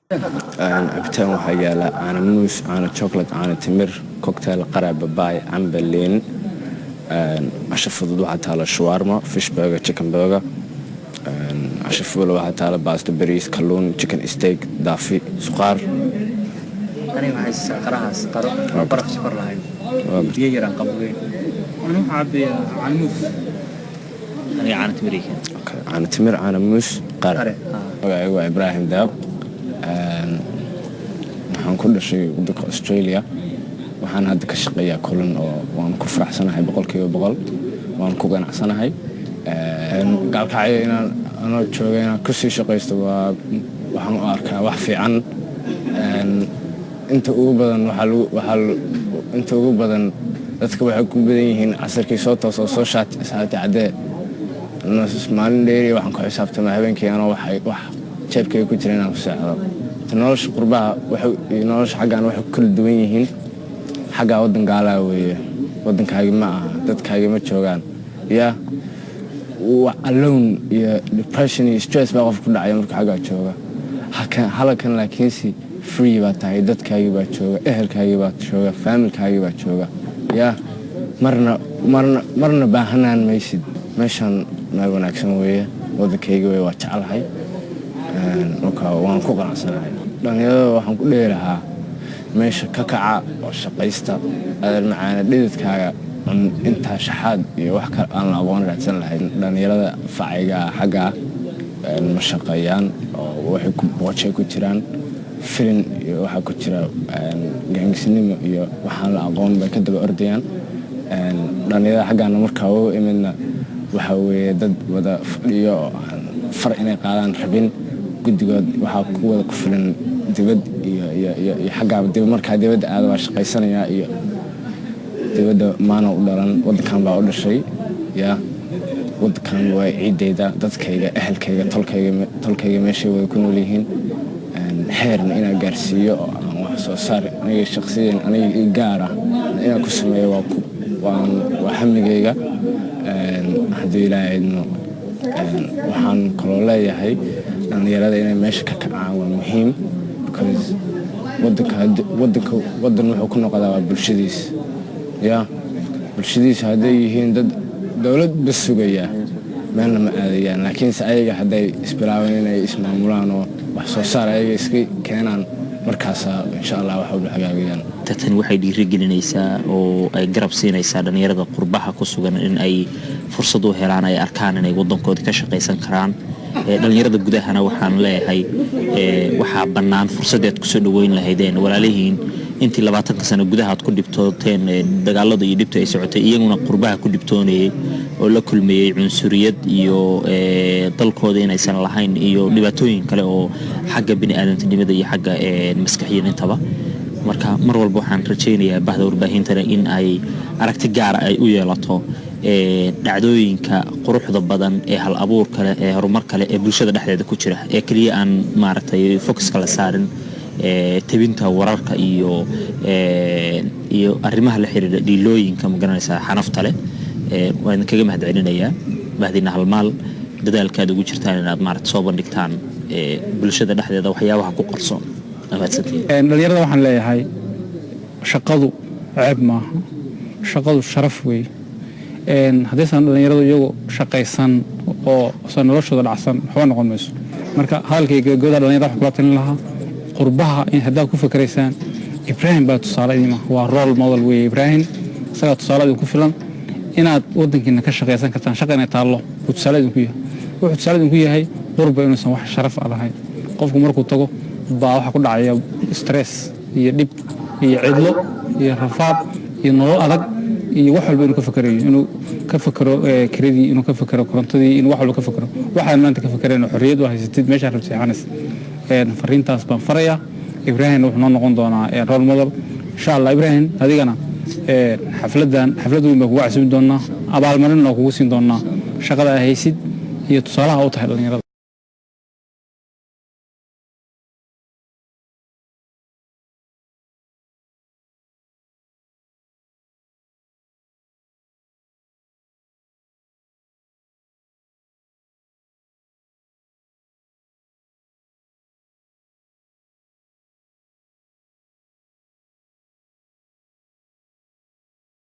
Cabitaan waxaa yaala caano muus, caano chocolate, caano timir, cocktail, qara, babaay, cambe, liin. Casho fudud waxaa taala shawarma, fish burger, chicken burger. Casho fuula waxaa taala baasto, bariis, kalluun, chicken steak, daafi, suqaar. Aniga waxay siisaa qarahaas, qaro baraf, sokor lahayn, biyo yaraan qaboweyn. Aniga waxaa cabayaa caano muus. Aniga caano timiriga. Okay, caano timir, caano muus, qara. Qare. Magacaygu waa Ibraahim Daab. Waxaan ku dhashay wadanka Australia. Waxaan hadda ka shaqeeyaa Kulan oo waan ku faraxsanahay 100%, waan ku ganacsanahay. Gaalkacyo inaan anoo jooga inaan kusii shaqaysto waa waxaan u arkaa wax fiican. Inta ugu badan waxaa lagu waxaa inta ugu badan dadka waxay ku badan yihiin casarkii soo toos oo soo shaati saati caddee. Maalin dheeri waxaan ku xisaabtamaa habeenkii anoo wax jeebkayga ku jira inaan ku seexdo. Nolosha qurbaha iyo nolosha xaggaan waxay ku kala duwan yihiin, xaggaa waddan gaalaa weeye, waddankaagi ma aha, dadkaagi ma joogaan, ya alone iyo depression iyo stress baa qofka ku dhacaya markuu xaggaa jooga. Halkan laakiinse free baa tahay, dadkaagii baa jooga, ehelkaagii baa jooga, family-kaagii baa jooga, ya marna baahanaan maysid. Meeshan meel wanaagsan weeye, waddankayga weeye, waa jeclahay. Marka waan ku qanacsanahay. Dhalinyarada waxaan ku dhehi lahaa meesha ka kaca oo shaqaysta, adeer macaana, dhididkaaga intaa shaxaad iyo wax kale aan la aqoon raadsan lahayn. Dhalinyarada facayga xaggaa ma shaqeeyaan oo waxay ku boojay ku jiraan, filin iyo waxaa ku jira gaangisnimo iyo waxaan la aqoon bay ka daba ordayaan. Dhalinyarada xaggaana markaa ugu imidna waxaa weeye dad wada fadhiyo oo aan far inay qaadaan rabin. Guddigood waxaa ku wada ku filan dibad iyo xaggaaba dib. Markaa dibadda aada waa shaqaysanayaa iyo dibadda maana u dhalan, waddankan baa u dhashay. Ya waddankan waa ciideyda, dadkayga, ehelkayga, tolkayga meeshay wada ku nool yihiin. Heerna inaan gaarsiiyo oo aan wax soo saar aniga shaqsiyan aniga i gaar ah inaan ku sameeyo waa hamigayga, haddii Ilaahay idmo. Waxaan kaloo leeyahay dhalinyarada inay meesha ka kacaan waa muhiim, because wadanka wadanka wadan wuxuu ku noqdaa waa bulshadiisa. Ya bulshadiisa hadday yihiin dad dowlad ba sugaya, meelna ma aadayaan. Laakiinse ayaga hadday isbilaabaan inay ismaamulaan oo wax soo saar ayaga iska keenaan, markaasaa insha Allah wax walba hagaagayaan. Tani waxay dhiirigelinaysaa oo ay garab siinaysaa dhalinyarada qurbaha ku sugan in ay fursad u helaan, ay arkaan inay wadankooda ka shaqaysan karaan. Dhalinyarada gudahana waxaan leeyahay waxaa bannaan fursaddeed kusoo dhaweyn lahaydeen walaalihiin intii 20-ka sano gudaha aad ku dhibtooteen, dagaalada iyo dhibta ay socotay, iyaguna qurbaha ku dhibtoonayay oo la kulmayey cunsuriyad iyo dalkooda inaysan lahayn iyo dhibaatooyin kale oo xagga biniaadantinimada iyo xagga maskaxiyan intaba. Marka mar walba waxaan rajaynayaa bahda warbaahintana in ay aragti gaara ay u yeelato dhacdooyinka quruxda badan ee hal abuurka leh, ee horumar kale ee bulshada dhexdeeda ku jira, ee keliya aan maaragtay focus-ka la saarin tebinta wararka iyo arrimaha la xiriira dhiilooyinka magaranaysaa xanafta leh. Waan idinkaga mahad celinayaa bahdina Halmaal dadaalkaad ugu jirtaan inaad maarata soo bandhigtaan bulshada dhexdeeda waxyaabaha ku qarsoon. Dhalinyarada waxaan leeyahay, shaqadu ceeb maaha, shaqadu sharaf weeye. Haddaysan dhalinyaradu iyagu shaqaysan oo san noloshooda dhacsan, waxba noqon mayso. Marka hadalkayga gooda dhalinyarada waxaan kula talin lahaa qurbaha in haddaad ku fikiraysaan, Ibraahim baa tusaale idima, waa role model weeye Ibraahim. Isagaa tusaale idinku filan inaad wadankiina ka shaqaysan kartaan, shaqa inay taallo wuu tusaale idinku yahay. Wuxuu tusaale idinku yahay qurba inuusan wax sharaf a lahayn. Qofku markuu tago baa waxaa ku dhacaya stress iyo dhib iyo cidlo iyo rafaad iyo nolol adag iyo wax walba inuu ka fakerayo, inuu ka fakero kiradii, inuu ka fakero korontadii, inuu wax walba ka fakero. Waxaan maanta ka fakereen xorriyad waa haysatid, meeshaa rabtid seexanaysa. Fariintaas baan farayaa. Ibraahimna wuxuu noo noqon doonaa role model insha Allah. Ibraahim, adigana xafladan xaflad weyn baan kugu casumi doonaa, abaalmarin oo kugu siin doonaa shaqada ay haysid iyo tusaalaha u tahay dhalinyarada.